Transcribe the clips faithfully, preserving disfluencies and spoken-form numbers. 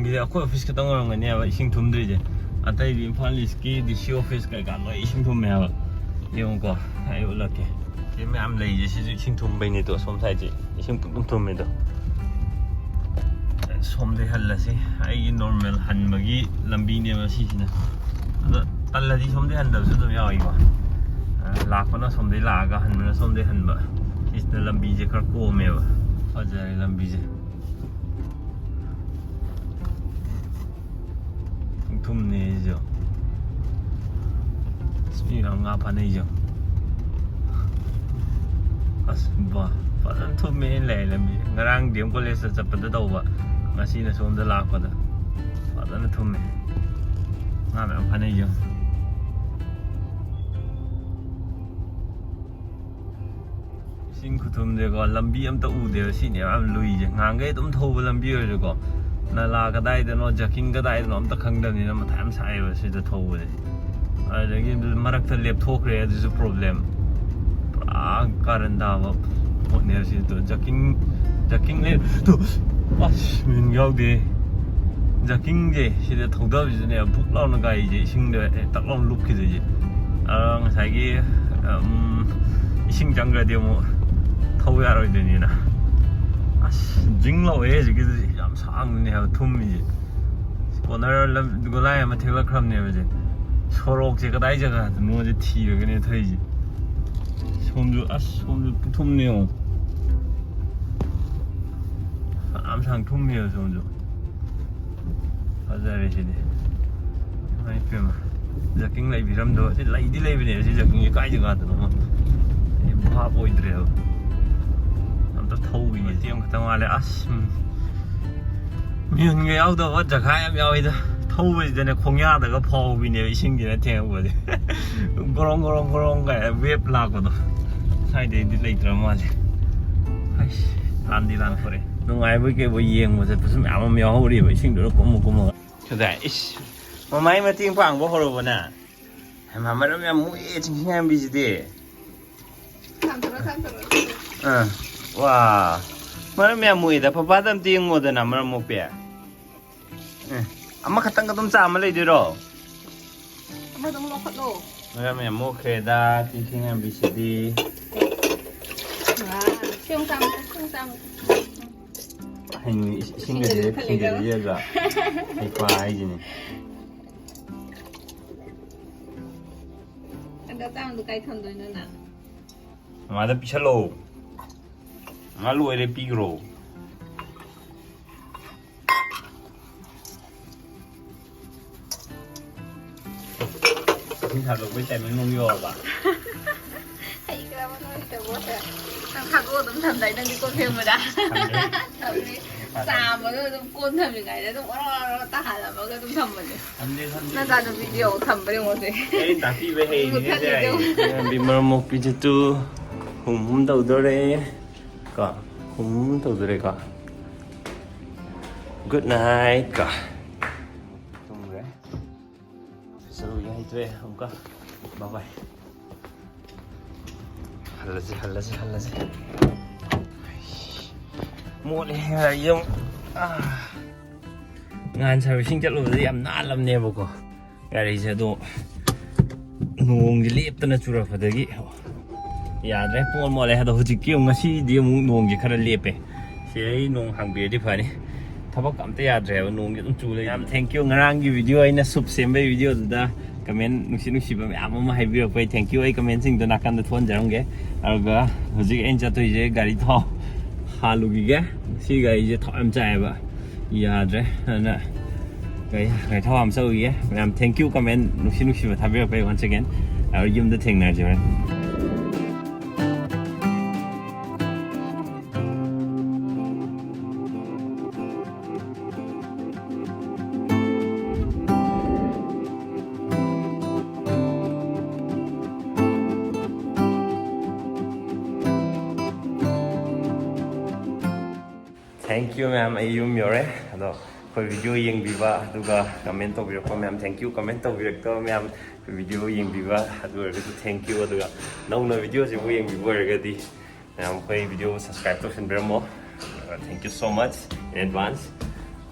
ꯁꯤꯗꯤ ꯑꯩꯈꯣꯏ ꯑꯣꯐꯤꯁ ꯈꯛꯇꯪ ꯑꯣꯏꯔꯝꯒꯅꯦꯕ ꯏꯁꯤꯡ ꯊꯨꯝꯗ꯭ꯔꯤꯁꯦ꯫ ꯑꯇꯩꯗꯤ ꯏꯝꯐꯥꯜ ꯏꯁꯀꯤ ꯗꯤ ꯁꯤ ꯑꯣꯐꯤꯁ ꯀꯩꯀꯥ ꯂꯣꯏ ꯏꯁꯤꯡ ꯊꯨꯝꯃꯦ ꯍꯥꯏꯕ꯫ ꯌꯦꯡꯉꯨꯀꯣ, ꯑꯩ ꯎꯠꯂꯛꯀꯦ꯫ ꯁꯤ ꯃꯌꯥꯝ ꯂꯩꯁꯦ ꯁꯤꯁꯨ ꯏꯁꯤꯡ ꯊꯨꯝꯕꯩꯅꯤꯗꯣ, ꯁꯣꯝ ꯁꯥꯏꯗꯁꯦ ꯏꯁꯤꯡ ꯄꯨꯡꯊꯨꯝ ꯊꯨꯝꯃꯤꯗꯣ꯫ ꯁꯣꯝꯗꯩ ꯍꯜꯂꯁꯤ꯫ ꯑꯩꯒꯤ ꯅꯣꯔꯃꯦꯜ ꯍꯟꯕꯒꯤ ꯂꯝꯕꯤꯅꯦꯕ ꯁꯤꯁꯤꯅ꯫ ꯑꯗꯣ ꯇꯜꯂꯗꯤ ꯁꯣꯝꯗꯩ ꯍꯟꯗꯕꯁꯨ ꯑꯗꯨꯝ ꯌꯥꯎꯏꯀꯣ꯫ ꯑ, ꯂꯥꯛꯄꯅ ꯁꯣꯝꯗꯩ ꯂꯥꯛꯑꯒ ꯍꯟꯕꯅ ꯁꯣꯝꯗꯩ ꯍꯟꯕ꯫ ꯁꯤꯁꯤꯅ ꯂꯝꯕꯤꯁꯦ ꯈꯔ ꯀꯣꯝꯃꯦꯕ꯫ ꯐꯖꯔꯦ ꯂꯝꯕꯤꯁꯦ꯫ ꯊꯨꯝꯅꯦ ꯑꯩꯁꯨ꯫ ꯑꯁ, ꯃꯤ ꯃꯌꯥꯝ ꯉꯥ ꯐꯥꯅꯩꯁꯨ꯫ ꯑꯁ, ꯕꯥ, ꯐꯖꯅ ꯊꯨꯝꯃꯦ ꯂꯩ ꯂꯝꯕꯤ꯫ ꯉꯔꯥꯡ ꯗꯤ ꯑꯦꯝ ꯀꯣꯂꯦꯖꯇ ꯆꯠꯄꯗ ꯇꯧꯕ, ꯉꯁꯤꯅ ꯁꯣꯝꯗ ꯂꯥꯛꯄꯗ ꯐꯖꯅ ꯊꯨꯝꯃꯦ꯫ ꯉꯥ ꯃꯌꯥꯝ ꯐꯥꯅꯩꯁꯨ꯫ ꯏꯁꯤꯡ ꯈꯨꯊꯨꯝꯁꯦꯀꯣ, ꯂꯝꯕꯤ ꯑꯝꯇ ꯎꯗꯦꯕ꯫ ꯁꯤꯅꯦꯕ ꯌꯥꯝ ꯂꯨꯏꯁꯦ꯫ ꯉꯍꯥꯟꯈꯩ ꯑꯗꯨꯝ ꯊꯧꯕ ꯂꯝꯕꯤ ꯑꯣꯏꯔꯁꯨꯀꯣ, ꯅꯂꯥ ꯀꯗꯥꯏꯗꯅꯣ, ꯖꯀꯤꯡ ꯀꯗꯥꯏꯗꯅꯣ ꯑꯝꯇ ꯈꯪꯗꯕꯅꯤꯅ ꯃꯊꯥ ꯌꯥꯝ ꯁꯥꯏꯌꯦꯕ ꯁꯤꯗ ꯊꯧꯕꯁꯦ꯫ ꯑꯗꯨꯗꯒꯤ ꯃꯔꯛꯇ ꯂꯦꯞꯊꯣꯛꯈ꯭ꯔꯦ, ꯑꯗꯨꯁꯨ ꯄ꯭ꯔꯣꯕ꯭ꯂꯦꯝ꯫ ꯄꯨꯔꯥ ꯀꯥꯔꯟ ꯇꯥꯕ ꯄꯣꯠꯅꯦꯕ ꯁꯤꯗꯣ꯫ ꯖꯀꯤꯡ, ꯖꯀꯤꯡ ꯂꯩ-, ꯇꯨ, ꯑꯁ, ꯃꯤꯍꯨꯟ ꯌꯥꯎꯗꯦ꯫ ꯖꯀꯤꯡꯁꯦ ꯁꯤꯗ ꯊꯧꯗꯕꯁꯤꯗꯅꯦ, ꯕꯨꯛ ꯂꯥꯎꯅ ꯒꯥꯔꯤꯁꯦ ꯏꯁꯤꯡꯗ ꯍꯦꯛ ꯇꯛ ꯂꯥꯎꯅ ꯂꯨꯞꯈꯤꯗꯣꯏꯁꯦ꯫ ꯑ, ꯉꯁꯥꯏꯒꯤ, ꯎꯝ, ꯏꯁꯤꯡ ꯆꯪꯈ꯭ꯔꯗꯤ ꯑꯃꯨꯛ ꯊꯧꯕ ꯌꯥꯔꯣꯏꯗꯣꯏꯅꯤꯅ꯫ ꯑꯁ, ꯖꯤꯡ ꯂꯥꯎꯋꯦ ꯍꯧꯖꯤꯛꯀꯤꯗꯨꯗꯤ꯫ ꯌꯥꯝ ꯁꯥꯡꯅꯅꯦ ꯍꯥꯏꯕ ꯊꯨꯝꯃꯤꯁꯦ꯫ ꯀꯣꯅꯔ ꯂꯝ-, ꯒꯣꯂꯥꯏ ꯑꯃ ꯊꯦꯛꯂꯛꯈ꯭ꯔꯕꯅꯦꯕ ꯁꯦ꯫ ꯁꯣꯔꯣꯛꯁꯦ ꯀꯗꯥꯏ ꯖꯒꯥꯗꯅꯣꯁꯦ ꯊꯤꯔꯒꯅꯦ ꯊꯧꯔꯤꯁꯦ꯫ ꯁꯣꯝꯁꯨ, ꯑꯁ, ꯁꯣꯝꯁꯨ ꯊꯨꯝꯅꯦ ꯌꯦꯡꯉꯣ꯫ ꯐꯅꯌꯥꯝ ꯁꯥꯡ ꯊꯨꯝꯃꯦꯕ ꯁꯣꯝꯁꯨ꯫ ꯐꯖꯔꯦ ꯁꯤꯗꯤ꯫ ꯏꯃꯥꯏ ꯄꯦꯝꯃ꯫ ꯖꯀꯤꯡ ꯂꯩꯕꯤꯔꯝꯗꯕ꯫ ꯁꯤ ꯂꯩꯗꯤ ꯂꯩꯕꯅꯦꯕ ꯁꯤ ꯖꯀꯤꯡꯁꯦ ꯀꯥꯏ ꯖꯒꯥꯗꯅꯣ꯫ ꯑꯩ ꯚꯥꯞ ꯑꯣꯏꯗ꯭ꯔꯦꯕ꯫ ꯑꯝꯇ ꯊꯧꯈꯤꯒꯦ꯫ ꯃꯇꯦꯛ ꯑꯃꯈꯛꯇꯪ ꯋꯥꯠꯂꯦ꯫ ꯑꯁ, ꯎꯝ꯫ ꯃꯤꯍꯨꯟꯒ ꯌꯥꯎꯗꯕ ꯖꯒꯥ ꯌꯥꯝ ꯌꯥꯎꯋꯤꯗ꯫ ꯊꯧꯕꯁꯤꯗꯅꯦ ꯈꯣꯡꯌꯥꯗꯒ ꯐꯥꯎꯕꯤꯅꯦꯕ ꯏꯁꯤꯡꯁꯤꯅ ꯊꯦꯡꯉꯛꯄꯁꯦ꯫ ꯒꯣꯔꯣꯡ ꯒꯣꯔꯣꯡ ꯒꯣꯔꯣꯡ ꯀꯥꯏ ꯋꯦꯞ ꯂꯥꯛꯄꯗꯣ꯫ ꯁ꯭ꯋꯥꯏꯗꯩꯗꯤ ꯂꯩꯇ꯭ꯔ ꯃꯥꯜꯂꯦ꯫ ꯑꯩꯁ, ꯂꯥꯟꯗꯤ ꯂꯥꯟꯊꯣꯔꯛꯑꯦ꯫ ꯅꯨꯡꯉꯥꯏꯕꯣꯏ ꯀꯩꯕꯣꯏ ꯌꯦꯡꯕ ꯆꯠꯄꯁꯨ ꯃꯌꯥꯝ ꯑꯃ ꯌꯥꯎꯍꯧꯔꯤꯕ ꯏꯁꯤꯡꯗꯨꯗ ꯀꯨꯝꯃ ꯀꯨꯝꯃꯒ꯫ ꯀꯗꯥꯏ? ꯏꯁ, ꯃꯃꯥꯏ ꯃꯇꯦꯡ ꯄꯥꯡꯕ ꯍꯧꯔꯕꯣ ꯅꯪ? ꯍꯩꯃꯥ, ꯃꯔꯝ ꯌꯥꯝ ꯃꯣꯛꯑꯦ ꯆꯤꯡꯁꯤꯡꯉꯥꯟꯕꯤꯁꯤꯗꯤ꯫ ꯊꯥꯡꯊꯔꯣ, ꯊꯥꯡꯊꯔꯣ꯫ ꯑꯥ, ꯋꯥ, ꯃꯔꯝ ꯌꯥꯝ ꯃꯣꯛꯏꯗ꯫ ꯄꯄꯥꯗ ꯑꯝꯇ ꯌꯦꯡꯉꯣꯗꯅ, ꯃꯔꯝ ꯃꯣꯛꯄꯤ꯫ ꯑꯃꯈꯛꯇꯪ ꯑꯗꯨꯝ ꯆꯥꯝꯃ ꯂꯩꯗꯣꯏꯔꯣ? ꯑꯃꯗ ꯑꯃꯨꯛ ꯂꯧꯈꯠꯂꯣ꯫ ꯃꯌꯥꯝ ꯌꯥꯝ ꯃꯣꯛꯈ꯭ꯔꯦꯗ ꯇꯤꯡꯈꯤꯡ ꯉꯥꯟꯕꯤꯁꯤꯗꯤ꯫ ꯉꯥ ꯁꯦꯝ ꯆꯥꯝꯃ ꯁꯦꯝ ꯆꯥꯝꯃ꯫ ꯍꯌꯦꯡ ꯏꯁꯤꯡꯒꯗꯤ ꯈꯤꯡꯒꯗꯤꯑꯒ ꯍꯩꯄꯥ ꯍꯥꯏꯁꯤꯅꯤ꯫ ꯑꯗꯣ ꯑꯇꯥꯡꯕꯗꯣ ꯀꯥꯏ ꯊꯝꯗꯣꯏꯅꯣ ꯅꯪ? ꯃꯃꯥꯗ ꯄꯤꯁꯜꯂꯣ꯫ ꯃꯃꯥ ꯂꯣꯏꯔꯦ ꯄꯤꯈ꯭ꯔꯣ꯫ ꯏꯁꯤꯡ ꯊꯥꯗꯣꯛꯄꯩ ꯇꯥꯏꯃꯤꯡ ꯑꯃꯨꯛ ꯌꯧꯔꯕ꯫ ꯍꯩꯈ꯭ꯔꯕ ꯅꯣꯏ ꯇꯧꯕꯁꯦ꯫ ꯅꯪ ꯊꯥꯗꯣꯛꯑ ꯑꯗꯨꯝ ꯊꯝꯗꯥꯏ ꯅꯪꯗꯤ ꯀꯣꯟ ꯐꯦꯡꯕꯗ꯫ ꯊꯝꯃꯦ꯫ ꯆꯥꯝꯕꯗꯣ ꯑꯗꯨꯝ ꯀꯣꯟ ꯊꯝꯃꯤꯉꯥꯏꯗ ꯑꯗꯨꯝ ꯑꯣꯔꯣ ꯑꯣꯔꯣ ꯇꯥꯍꯜꯂꯝꯃꯒ ꯑꯗꯨꯝ ꯊꯝꯕꯅꯦ꯫ ꯊꯝꯗꯦ ꯊꯝꯗꯦ꯫ ꯅꯪ ꯆꯥꯗꯣ ꯚꯤꯗꯤꯑꯣ ꯊꯝꯕ꯭ꯔꯥ ꯌꯦꯡꯉꯣꯁꯦ꯫ ꯑꯩ ꯇꯥꯛꯄꯤꯕ ꯍꯩꯅꯤꯅꯦ ꯃꯨꯊꯠꯂꯤꯗꯣ꯫ ꯁꯦ ꯑꯩ꯫ ꯕꯤꯃꯔ ꯃꯣꯛꯄꯤꯁꯤꯁꯨ ꯍꯨꯝ ꯍꯨꯝ ꯇꯧꯗꯣꯔꯦ꯫ ꯀꯣ ꯍꯨꯝ ꯍꯨꯝ ꯇꯧꯗꯣꯔꯦꯀꯣ꯫ Good night ꯀꯣ꯫ ꯇꯨꯝꯈ꯭ꯔꯦ꯫ ꯑꯣꯐꯤꯁ ꯆꯠꯂꯨꯒꯦ ꯍꯩꯇ꯭ꯔꯦ ꯑꯃꯨꯛꯀ꯫ ꯕꯥꯏ ꯕꯥꯏ꯫ ꯍꯜꯂꯁꯤ ꯍꯜꯂꯁꯤ ꯍꯜꯂꯁꯤ꯫ ꯃꯣꯠꯂꯦ ꯒꯥꯔꯤ ꯑꯃꯨꯛ꯫ ꯑꯥ꯫ ꯅꯍꯥꯟ ꯁꯥꯔꯚꯤꯁꯤꯡ ꯆꯠꯂꯨꯕꯗ ꯌꯥꯝ ꯅꯥꯜꯂꯝꯅꯦꯕꯀꯣ ꯒꯥꯔꯤꯁꯦ, ꯑꯗꯣ ꯅꯣꯡꯁꯦ ꯂꯦꯞꯇꯅ ꯆꯨꯔꯛꯄꯗꯒꯤ ꯌꯥꯗ꯭ꯔꯦ, ꯄꯣꯟ ꯃꯣꯠꯂꯦ꯫ ꯑꯗꯣ ꯍꯧꯖꯤꯛꯇꯤ ꯑꯃꯨꯛ, ꯉꯁꯤꯗꯤ ꯑꯃꯨꯛ ꯅꯣꯡꯁꯦ ꯈꯔ ꯂꯦꯞꯄꯦ꯫ ꯁꯤꯗꯩ ꯅꯣꯡ ꯍꯥꯡꯕꯤꯔꯗꯤ ꯐꯅꯤ꯫ ꯊꯕꯛ ꯑꯝꯇ ꯌꯥꯗ꯭ꯔꯦꯕ, ꯅꯣꯡꯁꯦ ꯑꯗꯨꯝ ꯆꯨ ꯂꯩ꯫ ꯌꯥꯝ thank you, ꯉꯔꯥꯡꯒꯤ ꯚꯤꯗꯤꯑꯣ ꯑꯩꯅ ꯁꯨꯞ ꯁꯦꯝꯕꯒꯤ ꯚꯤꯗꯤꯑꯣꯗꯨꯗ ꯀꯃꯦꯟ ꯅꯨꯡꯁꯤ ꯅꯨꯡꯁꯤꯕ ꯃꯌꯥꯝ ꯑꯃ ꯍꯥꯏꯕꯤꯔꯛꯄꯩ thank you꯫ ꯑꯩ ꯀꯃꯦꯟꯁꯤꯡꯗꯣ ꯅꯥꯀꯟꯗ ꯊꯣꯟꯖꯔꯝꯒꯦ꯫ ꯑꯗꯨꯒ ꯍꯧꯖꯤꯛ ꯑꯩꯅ ꯆꯠꯇꯣꯏꯁꯦ ꯒꯥꯔꯤ ꯊꯥꯎ ꯍꯥꯜꯂꯨꯈꯤꯒꯦ꯫ ꯁꯤ ꯒꯥꯔꯤꯁꯦ ꯊꯥꯎ ꯌꯥꯝ ꯆꯥꯏꯌꯦꯕ, ꯌꯥꯗ꯭ꯔꯦ꯫ ꯑꯗꯨꯅ ꯒꯥꯔꯤ, ꯒꯥꯔꯤ ꯊꯥꯎ ꯍꯥꯟꯕ ꯆꯠꯂꯨꯈꯤꯒꯦ꯫ ꯃꯌꯥꯝ thank you, ꯀꯃꯦꯟ ꯅꯨꯡꯁꯤ ꯅꯨꯡꯁꯤꯕ ꯊꯥꯕꯤꯔꯛꯄꯩ once again꯫ ꯑꯗꯨ ꯌꯨꯝꯗ ꯊꯦꯡꯅꯔꯁꯤ ꯍꯣꯔꯦꯟ꯫ Thank you ꯃꯌꯥꯝ, ꯑꯩ ꯌꯨꯝ ꯌꯧꯔꯦ꯫ ꯑꯗꯣ ꯑꯩꯈꯣꯏ ꯚꯤꯗꯤꯑꯣ ꯌꯦꯡꯕꯤꯕ ꯑꯗꯨꯒ ꯀꯃꯦꯟ ꯇꯧꯕꯤꯔꯛꯄ ꯃꯌꯥꯝ, thank you꯫ ꯀꯃꯦꯟ ꯇꯧꯕꯤꯔꯛꯇꯕ ꯃꯌꯥꯝ, ꯑꯩꯈꯣꯏ ꯚꯤꯗꯤꯑꯣ ꯌꯦꯡꯕꯤꯕ ꯑꯗꯨ ꯑꯣꯏꯔꯒꯁꯨ thank you꯫ ꯑꯗꯨꯒ ꯅꯧꯅ ꯚꯤꯗꯤꯑꯣꯁꯤꯕꯨ ꯌꯦꯡꯕꯤꯕ ꯑꯣꯏꯔꯒꯗꯤ ꯃꯌꯥꯝ ꯑꯩꯈꯣꯏ video subscribe ꯇꯧꯁꯟꯕꯤꯔꯝꯃꯣ꯫ Thank you so much in advance꯫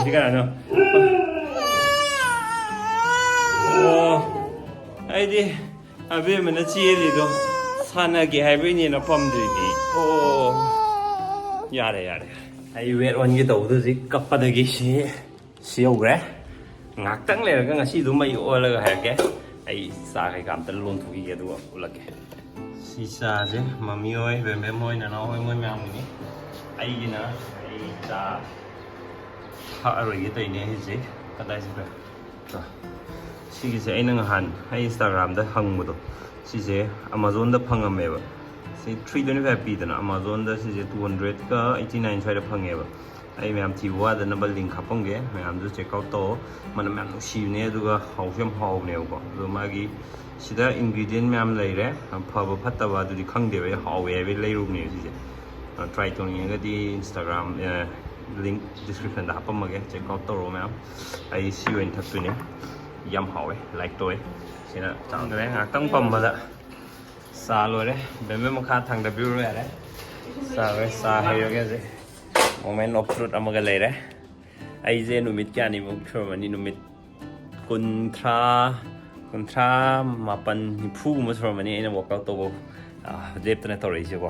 ꯑꯁꯤ ꯀꯅꯥꯅꯣ? ꯑꯣ, ꯑꯩꯗꯤ ꯑꯕꯦꯝꯃꯅ ꯆꯦꯜꯂꯤꯗꯣ ꯁꯥꯟꯅꯒꯦ ꯍꯥꯏꯕꯩꯅꯦꯅ ꯄꯝꯗ꯭ꯔꯤꯅꯦ꯫ ꯑꯣ, ꯌꯥꯔꯦ, ꯌꯥꯔꯦ꯫ ꯑꯩ ꯋꯦꯠ ꯑꯣꯟꯒꯦ ꯇꯧꯕꯗ ꯍꯧꯖꯤꯛ ꯀꯞꯄꯗꯒꯤ ꯁꯤ, ꯁꯤ ꯌꯧꯈ꯭ꯔꯦ꯫ ꯉꯥꯏꯍꯥꯛꯇꯪ ꯂꯩꯔꯒ ꯉꯁꯤꯗꯣ ꯃꯩ ꯑꯣꯜꯂꯒ ꯍꯥꯏꯔꯛꯀꯦ꯫ ꯑꯩ ꯆꯥ ꯀꯩꯀꯥ ꯑꯝꯇ ꯂꯣꯟꯊꯣꯛꯈꯤꯒꯦ, ꯑꯗꯨꯒ ꯎꯠꯂꯛꯀꯦ꯫ ꯁꯤ ꯆꯥꯁꯦ ꯃꯃꯤ ꯍꯣꯏ, ꯕꯦꯝꯕꯦꯝ ꯍꯣꯏ, ꯅꯅꯥꯎ ꯍꯣꯏ, ꯃꯣꯏ ꯃꯌꯥꯝꯒꯤꯅꯤ꯫ ꯑꯩꯒꯤꯅ ꯑꯩ ꯆꯥ ꯊꯛꯑꯔꯣꯏꯒꯦ ꯇꯧꯔꯤꯅꯦ ꯍꯧꯖꯤꯛ꯫ ꯀꯗꯥꯏ ꯆꯠꯈ꯭ꯔꯦ? ꯆꯥ꯫ ꯁꯤꯒꯤꯁꯦ ꯑꯩꯅ ꯅꯍꯥꯟ ꯑꯩ Instagram-ꯗ ꯍꯪꯕꯗꯣ, ꯁꯤꯁꯦ Amazon-ꯗ ꯐꯪꯉꯝꯃꯦꯕ꯫ ꯁꯤ three twenty five ꯄꯤꯗꯅ, Amazon-ꯗ ꯁꯤꯁꯦ two hundred-ꯀ eighty nine ꯁ꯭ꯋꯥꯏꯗ ꯐꯪꯉꯦꯕ꯫ ꯑꯩ ꯃꯌꯥꯝ ꯊꯤꯕ ꯋꯥꯗꯅꯕ link ꯍꯥꯞꯄꯝꯒꯦ, ꯃꯌꯥꯝꯁꯨ check out ꯇꯧ꯫ ꯃꯅꯝ ꯌꯥꯝ ꯅꯨꯡꯁꯤꯕꯅꯦ, ꯑꯗꯨꯒ ꯍꯥꯎꯁꯨ ꯌꯥꯝ ꯍꯥꯎꯕꯅꯦꯕꯀꯣ꯫ ꯑꯗꯣ ꯃꯥꯒꯤ ꯁꯤꯗ ingredient ꯃꯌꯥꯝ ꯂꯩꯔꯦ, ꯐꯕ ꯐꯠꯇꯕ ꯑꯗꯨꯗꯤ ꯈꯪꯗꯦꯕ, ꯑꯩ ꯍꯥꯎꯋꯦ ꯍꯥꯏꯕꯩ ꯂꯩꯔꯨꯕꯅꯦꯕ ꯁꯤꯁꯦ꯫ Try ꯇꯧꯅꯤꯡꯉꯒꯗꯤ Instagram link description ꯗ ꯍꯥꯞꯄꯝꯃꯒꯦ, check out ꯇꯧꯔꯣ ꯃꯌꯥꯝ꯫ ꯑꯩ ꯁꯤ ꯑꯣꯏꯅ ꯊꯛꯇꯣꯏꯅꯦ, ꯌꯥꯝ ꯍꯥꯎꯋꯦ, like ꯇꯧꯋꯦ꯫ ꯁꯤꯅ ꯆꯥꯡꯗ꯭ꯔꯦ ꯉꯥꯏꯍꯥꯛꯇꯪ ꯄꯝꯕꯗ꯫ ꯆꯥ ꯂꯣꯏꯔꯦ, ꯕꯦꯝꯕꯦꯝ ꯃꯈꯥ ꯊꯥꯡꯗꯕꯤꯔꯨꯔꯣ ꯌꯥꯔꯦ꯫ ꯆꯥ ꯂꯣꯏꯔꯦ, ꯆꯥ ꯍꯩꯔꯒꯦ ꯍꯧꯖꯤꯛ꯫ Moment of truth ꯑꯃꯒ ꯂꯩꯔꯦ꯫ ꯑꯩꯁꯦ ꯅꯨꯃꯤꯠ ꯀꯌꯥꯅꯤꯃꯨꯛ ꯁꯨꯔꯝꯃꯅꯤ, ꯅꯨꯃꯤꯠ ꯀꯨꯟꯊ꯭ꯔꯥ, ꯀꯨꯟꯊ꯭ꯔꯥ ꯃꯥꯄꯟ, ꯅꯤꯐꯨꯒꯨꯝꯕ ꯁꯨꯔꯝꯃꯅꯤ ꯑꯩꯅ workout ꯇꯧꯕ, ꯑ, ꯂꯦꯞꯇꯅ ꯇꯧꯔꯛꯏꯁꯦꯀꯣ꯫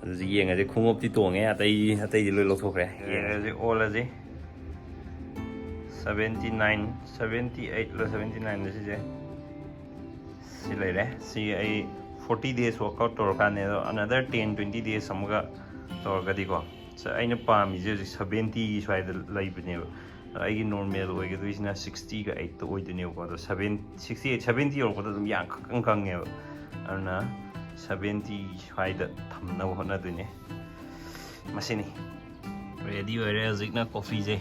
ꯑꯗꯨꯗꯤ ꯌꯦꯡꯉꯁꯦ, ꯈꯣꯡꯎꯞꯇꯤ ꯇꯣꯡꯉꯦ, ꯑꯇꯩ, ꯑꯇꯩꯗꯤ ꯂꯣꯏ ꯂꯧꯊꯣꯛꯈ꯭ꯔꯦ꯫ ꯌꯦꯡꯉꯁꯦ, ꯑꯣꯜꯂꯁꯦ꯫ Seventy nine, seventy eight ꯂ seventy nine ꯂ ꯁꯤꯁꯦ꯫ ꯁꯤ ꯂꯩꯔꯦ꯫ ꯁꯤ ꯑꯩ forty days workout ꯇꯧꯔꯀꯥꯟꯗ, ꯑꯗꯣ another ten twenty days ꯑꯃꯒ ꯇꯧꯔꯒꯗꯤꯀꯣ꯫ ꯁ-, ꯑꯩꯅ ꯄꯥꯝꯃꯤꯁꯦ ꯍꯧꯖꯤꯛ seventy ꯁ꯭ꯋꯥꯏꯗ ꯂꯩꯕꯅꯦꯕ꯫ ꯑꯗꯣ ꯑꯩꯒꯤ normal ꯑꯣꯏꯒꯗꯣꯏꯁꯤꯅ sixty ꯒ eight ꯇ ꯑꯣꯏꯗꯣꯏꯅꯦꯕꯀꯣ꯫ ꯑꯗꯣ seven, sixty eight, seventy ꯌꯧꯔꯛꯄꯗ ꯑꯗꯨꯝ ꯌꯥꯡ ꯈꯪꯀꯪ ꯀꯪꯉꯦꯕ꯫ ꯑꯗꯨꯅ seventy ꯁ꯭ꯋꯥꯏꯗ ꯊꯝꯅꯕ ꯍꯣꯠꯅꯗꯣꯏꯅꯦ꯫ ꯃꯁꯤꯅꯤ꯫ Ready ꯑꯣꯏꯔꯦ ꯍꯧꯖꯤꯛꯅ coffee ꯁꯦ꯫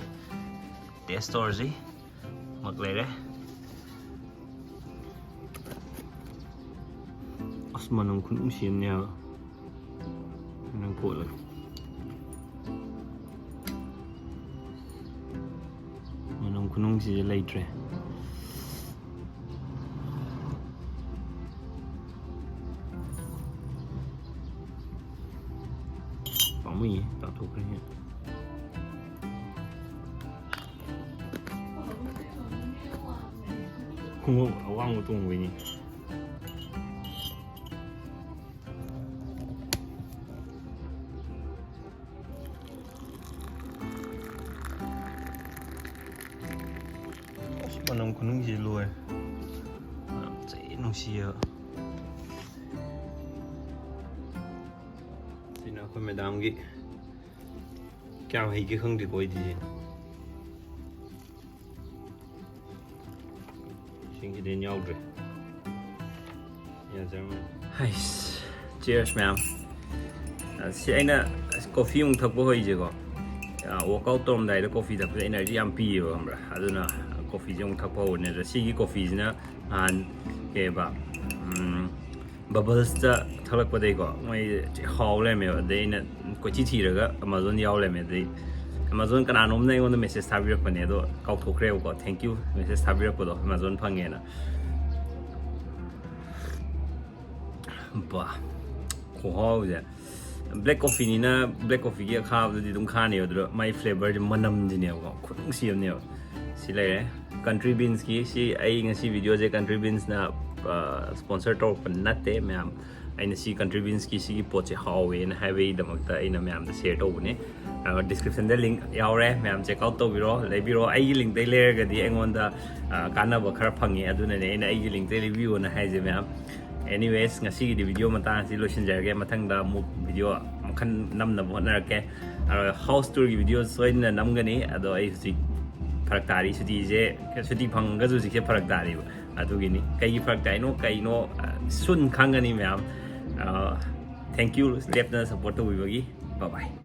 Taste ꯇꯧꯔꯁꯤ꯫ ꯃꯛ ꯂꯩꯔꯦ꯫ ꯑꯁ, ꯃꯅꯝ ꯈꯨꯅꯨꯡꯁꯤ ꯑꯃꯅꯦꯕ꯫ ꯅꯪ ꯀꯣꯠꯂꯒ꯫ ꯃꯅꯝ ꯈꯨꯅꯨꯡꯁꯤꯁꯦ ꯂꯩꯇ꯭ꯔꯦ꯫ ꯄꯥꯝꯃꯨꯏꯌꯦ, ꯇꯥꯊꯣꯛꯈ꯭ꯔꯦ꯫ ꯈꯣꯡꯎꯞ ꯑꯋꯥꯡꯕ ꯇꯣꯡꯕꯩꯅꯤ꯫ ꯑꯁ, ꯃꯅꯝ ꯈꯨꯅꯨꯡꯁꯤ ꯂꯣꯏꯔꯦ꯫ ꯃꯅꯝ ꯊꯤ ꯅꯨꯡꯁꯤꯌꯦꯕ꯫ ꯁꯤꯅ ꯑꯩꯈꯣꯏ ꯃꯦꯗꯥꯝꯒꯤ꯫ ꯀꯌꯥꯝ ꯍꯩꯒꯦ ꯈꯪꯗꯦꯀꯣ ꯑꯩꯗꯤ꯫ ꯁꯤꯡꯁꯤꯗꯤ ꯌꯥꯎꯗ꯭ꯔꯦ꯫ ꯌꯥꯖꯔꯝꯃꯅꯤ꯫ ꯍꯩꯁ, cheers ꯃꯌꯥꯝ꯫ ꯑ, ꯁꯤ ꯑꯩꯅ coffee ꯑꯃꯨꯛ ꯊꯛꯄ ꯍꯧꯔꯤꯁꯦꯀꯣ꯫ ꯋꯥꯔꯛꯑꯥꯎꯠ ꯇꯧꯔꯝꯗꯥꯏꯗ ꯀꯣꯐꯤ ꯊꯛꯄꯁꯦ ꯑꯦꯅꯔꯖꯤ ꯌꯥꯝ ꯄꯤꯌꯦꯕ, ꯈꯪꯕ꯭ꯔꯥ? ꯑꯗꯨꯅ ꯀꯣꯐꯤꯁꯦ ꯑꯃꯨꯛ ꯊꯛꯄ ꯍꯧꯔꯅꯤ꯫ ꯑꯗꯣ ꯁꯤꯒꯤ ꯀꯣꯐꯤꯁꯤꯅ ꯅꯍꯥꯟ ꯀꯩꯕ ꯕꯕꯜꯁꯇ ꯊꯛꯂꯛꯄꯗꯩꯀꯣ, ꯃꯣꯏ ꯍꯥꯎ ꯂꯩꯔꯝꯃꯦꯕ꯫ ꯑꯗꯩ ꯑꯩꯅ ꯀꯣꯏꯊꯤ ꯊꯤꯔꯒ ꯑꯦꯃꯥꯖꯣꯟ ꯌꯥꯎ ꯂꯩꯔꯝꯃꯦ꯫ ꯑꯗꯩ ꯑꯦꯃꯥꯖꯣꯟ ꯀꯅꯥꯅꯣꯝꯅ ꯑꯩꯉꯣꯟꯗ ꯃꯦꯁꯦꯖ ꯊꯥꯕꯤꯔꯛꯄꯅꯦ, ꯑꯗꯣ ꯀꯥꯎꯊꯣꯛꯈ꯭ꯔꯦꯕꯀꯣ꯫ Thank you, ꯃꯦꯁꯦꯖ ꯊꯥꯕꯤꯔꯛꯄꯗꯣ, ꯑꯦꯃꯥꯖꯣꯟ ꯐꯪꯉꯦꯅ꯫ ꯕꯥ, ꯈꯨꯍꯥꯎꯁꯦ꯫ ꯕ꯭ꯂꯦꯛ ꯀꯣꯐꯤꯅꯤꯅ ꯕ꯭ꯂꯦꯛ ꯀꯣꯐꯤꯒꯤ ꯑꯈꯥꯕꯗꯨꯗꯤ ꯑꯗꯨꯝ ꯈꯥꯅꯦꯕ, ꯑꯗꯨꯗ ꯃꯥꯏ ꯐ꯭ꯂꯦꯕꯔꯁꯦ, ꯃꯅꯝꯁꯤꯅꯦꯕꯀꯣ, ꯈꯨꯅꯨꯡꯁꯤ ꯑꯃꯅꯦꯕ꯫ ꯁꯤ ꯂꯩꯔꯦ꯫ ꯀꯟꯇ꯭ꯔꯤ ꯕꯤꯟꯁꯀꯤ, ꯁꯤ ꯑꯩ ꯉꯁꯤ ꯚꯤꯗꯤꯑꯣꯁꯦ ꯀꯟꯇ꯭ꯔꯤ ꯕꯤꯟꯁꯅ ꯁ꯭ꯄꯣꯟꯁꯔ ꯇꯧꯔꯛꯄ ꯅꯠꯇꯦ ꯃꯌꯥꯝ꯫ ꯑꯩꯅ ꯁꯤ ꯀꯟꯇ꯭ꯔꯤ ꯕꯤꯟꯁꯀꯤ ꯁꯤꯒꯤ ꯄꯣꯠꯁꯦ ꯍꯥꯎꯋꯦꯅ ꯍꯥꯏꯕꯒꯤꯗꯃꯛꯇ ꯑꯩꯅ ꯃꯌꯥꯝꯗ ꯁꯤꯌꯔ ꯇꯧꯕꯅꯦ꯫ ꯑꯗꯣ ꯗꯤꯁꯀ꯭ꯔꯤꯞꯁꯟꯗ ꯂꯤꯡꯛ ꯌꯥꯎꯔꯦ, ꯃꯌꯥꯝ ꯆꯦꯛ ꯑꯥꯎꯠ ꯇꯧꯕꯤꯔꯣ, ꯂꯩꯕꯤꯔꯣ꯫ ꯑꯩꯒꯤ ꯂꯤꯡꯛꯇꯩ ꯂꯩꯔꯒꯗꯤ ꯑꯩꯉꯣꯟꯗ, ꯑ, ꯀꯥꯟꯅꯕ ꯈꯔ ꯐꯪꯉꯦ, ꯑꯗꯨꯅꯅꯦ ꯑꯩꯅ ꯑꯩꯒꯤ ꯂꯤꯡꯛꯇꯩ ꯂꯩꯕꯤꯌꯣꯅ ꯍꯥꯏꯁꯦ ꯃꯌꯥꯝ꯫ Anyways, ꯉꯁꯤꯒꯤꯗꯤ ꯚꯤꯗꯤꯑꯣ ꯃꯇꯥꯡ ꯑꯁꯤ ꯂꯣꯏꯁꯤꯟꯖꯔꯒꯦ꯫ ꯃꯊꯪꯗ ꯑꯃꯨꯛ ꯚꯤꯗꯤꯑꯣ ꯃꯈꯜ ꯅꯝꯅꯕ ꯍꯣꯠꯅꯔꯛꯀꯦ꯫ ꯑꯗꯣ ꯍꯥꯎꯁ ꯇꯨꯔꯒꯤ ꯚꯤꯗꯤꯑꯣ ꯁꯣꯏꯗꯅ ꯅꯝꯒꯅꯤ꯫ ꯑꯗꯣ ꯑꯩ ꯍꯧꯖꯤꯛ ꯐꯔꯛ ꯇꯥꯔꯤ, ꯁꯨꯇꯤꯁꯦ, ꯁꯨꯇꯤ ꯐꯪꯉꯒꯁꯨ ꯍꯧꯖꯤꯛꯁꯦ ꯐꯔꯛ ꯇꯥꯔꯤꯕ꯫ ꯑꯗꯨꯒꯤꯅꯤ꯫ ꯀꯩꯒꯤ ꯐꯔꯛ ꯇꯥꯏꯅꯣ, ꯀꯩꯅꯣ, ꯑ, soon ꯈꯪꯒꯅꯤ ꯃꯌꯥꯝ꯫ ꯑ, thank you, ꯂꯦꯞꯇꯅ ꯁꯞꯄꯣꯔꯠ ꯇꯧꯕꯤꯕꯒꯤ꯫ Bye bye꯫